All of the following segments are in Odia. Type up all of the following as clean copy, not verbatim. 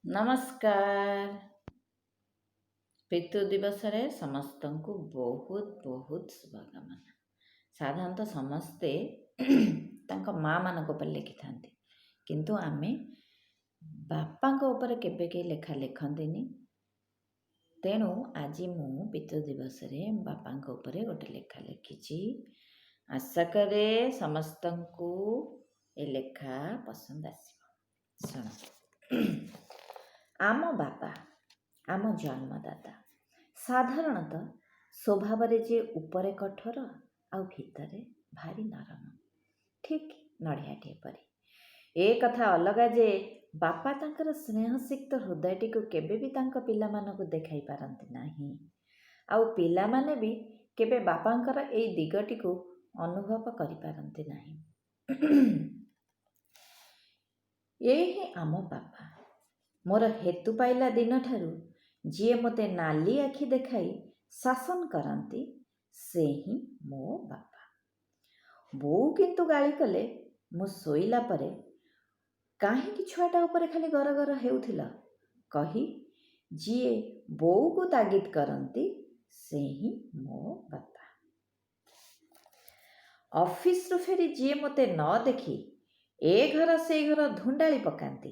ନମସ୍କାର। ପିତୃ ଦିବସରେ ସମସ୍ତଙ୍କୁ ବହୁତ ବହୁତ ଶୁଭକାମନା। ସାଧାରଣତଃ ସମସ୍ତେ ତାଙ୍କ ମା ମାନଙ୍କ ଉପରେ ଲେଖିଥାନ୍ତି, କିନ୍ତୁ ଆମେ ବାପାଙ୍କ ଉପରେ କେବେ କେହି ଲେଖା ଲେଖନ୍ତିନି। ତେଣୁ ଆଜି ମୁଁ ପିତୃ ଦିବସରେ ବାପାଙ୍କ ଉପରେ ଗୋଟେ ଲେଖା ଲେଖିଛି। ଆଶା କରେ ସମସ୍ତଙ୍କୁ ଏ ଲେଖା ପସନ୍ଦ ଆସିବ। ଶୁଣ। ଆମ ବାପା ଆମ ଜନ୍ମଦାତା। ସାଧାରଣତଃ ସ୍ୱଭାବରେ ଯେ ଉପରେ କଠୋର ଆଉ ଭିତରେ ଭାରି ନରମ, ଠିକ୍ ନଡ଼ିଆଟିଏ ପରି। ଏ କଥା ଅଲଗା ଯେ ବାପା ତାଙ୍କର ସ୍ନେହସିକ୍ତ ହୃଦୟଟିକୁ କେବେ ବି ତାଙ୍କ ପିଲାମାନଙ୍କୁ ଦେଖାଇ ପାରନ୍ତି ନାହିଁ, ଆଉ ପିଲାମାନେ ବି କେବେ ବାପାଙ୍କର ଏଇ ଦିଗଟିକୁ ଅନୁଭବ କରିପାରନ୍ତି ନାହିଁ। ଏ ହିଁ ଆମ ବାପା। ମୋର ହେତୁ ପାଇଲା ଦିନଠାରୁ ଯିଏ ମୋତେ ନାଲି ଆଖି ଦେଖାଇ ଶାସନ କରନ୍ତି, ସେ ହିଁ ମୋ ବାପା। ବୋଉ କିନ୍ତୁ ଗାଳି କଲେ ମୁଁ ଶୋଇଲା ପରେ କାହିଁକି ଛୁଆଟା ଉପରେ ଖାଲି ଗରଗର ହେଉଥିଲ କହି ଯିଏ ବୋଉକୁ ତାଗିଦ କରନ୍ତି, ସେ ହିଁ ମୋ ବାପା। ଅଫିସରୁ ଫେରି ଯିଏ ମୋତେ ନ ଦେଖି ଏ ଘର ସେ ଘର ଧୁଣ୍ଡାଳି ପକାନ୍ତି,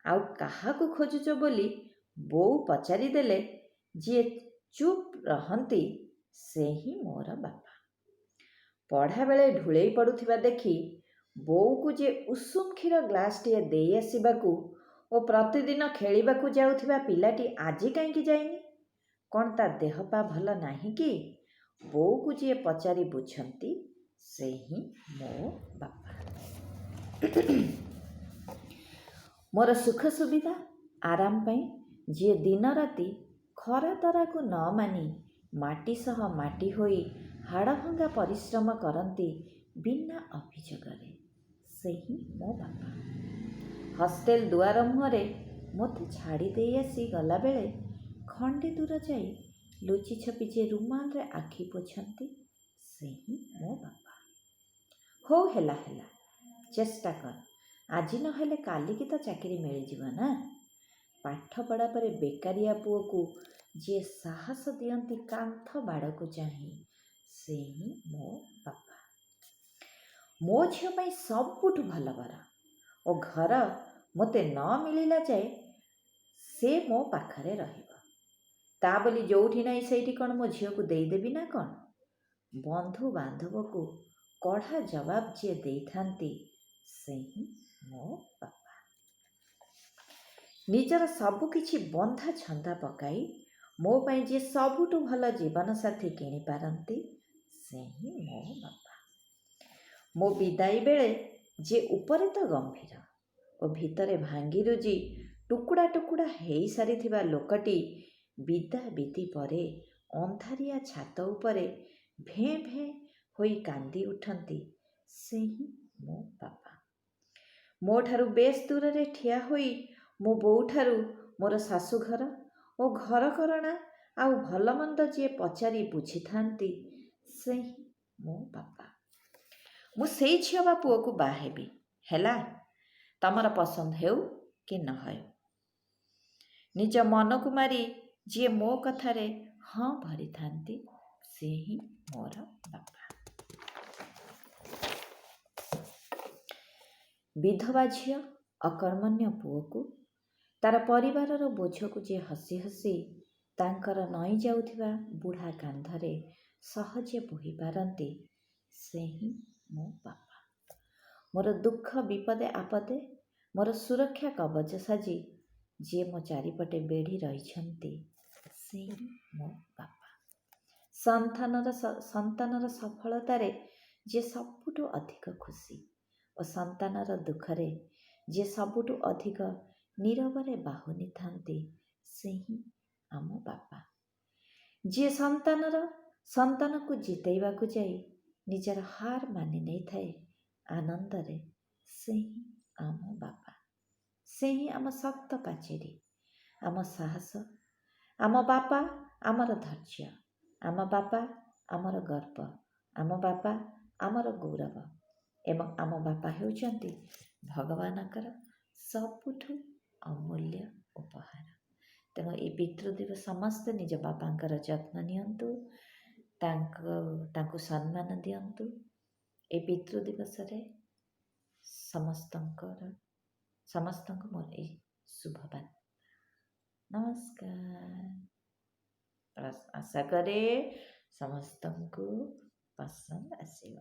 ଆଉ କାହାକୁ ଖୋଜୁଛ ବୋଲି ବୋଉ ପଚାରିଦେଲେ ଯିଏ ଚୁପ୍ ରହନ୍ତି, ସେ ହିଁ ମୋର ବାପା। ପଢ଼ାବେଳେ ଢୁଳେଇ ପଡ଼ୁଥିବା ଦେଖି ବୋଉକୁ ଯେ ଉଷୁମ କ୍ଷୀର ଗ୍ଲାସଟିଏ ଦେଇ ଆସିବାକୁ ଓ ପ୍ରତିଦିନ ଖେଳିବାକୁ ଯାଉଥିବା ପିଲାଟି ଆଜି କାହିଁକି ଯାଇନି, କ'ଣ ତା ଦେହ ପା ଭଲ ନାହିଁ କି, ବୋଉକୁ ଯିଏ ପଚାରି ବୁଝନ୍ତି, ସେ ହିଁ ମୋ ବାପା। ମୋର ସୁଖ ସୁବିଧା ଆରାମ ପାଇଁ ଯିଏ ଦିନ ରାତି ଖରା ତରାକୁ ନ ମାନି ମାଟି ସହ ମାଟି ହୋଇ ହାଡ଼ଭଙ୍ଗା ପରିଶ୍ରମ କରନ୍ତି ବିନା ଅଭିଯୋଗରେ, ସେ ହିଁ ମୋ ବାପା। ହଷ୍ଟେଲ ଦୁଆର ମୁହଁରେ ମୋତେ ଛାଡ଼ି ଦେଇ ଆସି ଗଲାବେଳେ ଖଣ୍ଡେ ଦୂର ଯାଇ ଲୁଚି ଛପି ଯେ ରୁମାଲରେ ଆଖି ପୋଛନ୍ତି, ସେ ହିଁ ମୋ ବାପା। ହଉ ହେଲା ହେଲା, ଚେଷ୍ଟା କର, ଆଜି ନହେଲେ କାଲିକି ତ ଚାକିରି ମିଳିଯିବ ନା। ପାଠପଢ଼ା ପରେ ବେକାରିଆ ପୁଅକୁ ଯିଏ ସାହସ ଦିଅନ୍ତି କାନ୍ଥ ବାଡ଼କୁ ଚାହିଁ, ସେ ହିଁ ମୋ ବାପା। ମୋ ଝିଅ ପାଇଁ ସବୁଠୁ ଭଲ ବର ଓ ଘର ମୋତେ ନ ମିଳିଲା ଯାଏ ସେ ମୋ ପାଖରେ ରହିବ। ତା ବୋଲି ଯୋଉଠି ନାହିଁ ସେଇଠି କ'ଣ ମୋ ଝିଅକୁ ଦେଇଦେବି ନା କ'ଣ? ବନ୍ଧୁ ବାନ୍ଧବକୁ କଢ଼ା ଜବାବ ଯିଏ ଦେଇଥାନ୍ତି, ସେ ହିଁ ମୋ ବାପା। ନିଜର ସବୁକିଛି ବନ୍ଧା ଛନ୍ଦା ପକାଇ ମୋ ପାଇଁ ଯିଏ ସବୁଠୁ ଭଲ ଜୀବନସାଥୀ କିଣିପାରନ୍ତି, ସେ ହିଁ ମୋ ବାପା। ମୋ ବିଦାୟୀ ବେଳେ ଯିଏ ଉପରେ ତ ଗମ୍ଭୀର ଓ ଭିତରେ ଭାଙ୍ଗିରୁଜି ଟୁକୁଡ଼ା ଟୁକୁଡ଼ା ହେଇସାରିଥିବା ଲୋକଟି ବିଦା ବିଦି ପରେ ଅନ୍ଧାରିଆ ଛାତ ଉପରେ ଭେଁ ଭେଁ ହୋଇ କାନ୍ଦି ଉଠନ୍ତି, ସେ ହିଁ ମୋ ବାପା। ମୋ ଠାରୁ ବେଶ ଦୂରରେ ଠିଆ ହୋଇ ମୋ ବୋଉଠାରୁ ମୋର ଶାଶୁଘର ଓ ଘରକରଣା ଆଉ ଭଲମନ୍ଦ ଯିଏ ପଚାରି ବୁଝିଥାନ୍ତି, ସେ ହିଁ ମୋ ବାପା। ମୁଁ ସେଇ ଝିଅ ବା ପୁଅକୁ ବାହା ହେବି, ହେଲା, ତମର ପସନ୍ଦ ହେଉ କି ନ ହେଉ। ନିଜ ମନକୁ ମାରି ଯିଏ ମୋ କଥାରେ ହଁ ଭରିଥାନ୍ତି, ସେ ହିଁ ମୋର ବାପା। ବିଧବା ଝିଅ ଅକର୍ମଣ୍ୟ ପୁଅକୁ ତାର ପରିବାରର ବୋଝକୁ ଯିଏ ହସି ହସି ତାଙ୍କର ନଇଁ ଯାଉଥିବା ବୁଢ଼ା କାନ୍ଧରେ ସହଜେ ବୋହି ପାରନ୍ତି, ସେ ହିଁ ମୋ ବାପା। ମୋର ଦୁଃଖ ବିପଦେ ଆପଦେ ମୋର ସୁରକ୍ଷା କବଚ ସାଜି ଯିଏ ମୋ ଚାରିପଟେ ବେଢ଼ି ରହିଛନ୍ତି, ସେ ହିଁ ମୋ ବାପା। ସନ୍ତାନର ସଫଳତାରେ ଯିଏ ସବୁଠୁ ଅଧିକ ଖୁସି ଓ ସନ୍ତାନର ଦୁଃଖରେ ଯିଏ ସବୁଠୁ ଅଧିକ ନୀରବରେ ବାହୁନିଥାନ୍ତି, ସେ ହିଁ ଆମ ବାପା। ଯିଏ ସନ୍ତାନକୁ ଜିତେଇବାକୁ ଯାଇ ନିଜର ହାର ମାନି ନେଇଥାଏ ଆନନ୍ଦରେ, ସେ ହିଁ ଆମ ବାପା। ସେ ହିଁ ଆମ ଶକ୍ତ ପାଚେରୀ, ଆମ ସାହସ, ଆମ ବାପା ଆମର ଧୈର୍ଯ୍ୟ, ଆମ ବାପା ଆମର ଗର୍ବ, ଆମ ବାପା ଆମର ଗୌରବ ଏବଂ ଆମ ବାପା ହେଉଛନ୍ତି ଭଗବାନଙ୍କର ସବୁଠୁ ଅମୂଲ୍ୟ ଉପହାର। ଏଇ ପିତୃଦିବସ ସମସ୍ତେ ନିଜ ବାପାଙ୍କର ଯତ୍ନ ନିଅନ୍ତୁ, ତାଙ୍କୁ ସମ୍ମାନ ଦିଅନ୍ତୁ। ଏଇ ପିତୃଦିବସରେ ସମସ୍ତଙ୍କୁ ମୋର ଏଇ ଶୁଭବାର୍ତ୍ତା। ନମସ୍କାର। ଆଶା କରେ ସମସ୍ତଙ୍କୁ ପସନ୍ଦ ଆସିବ।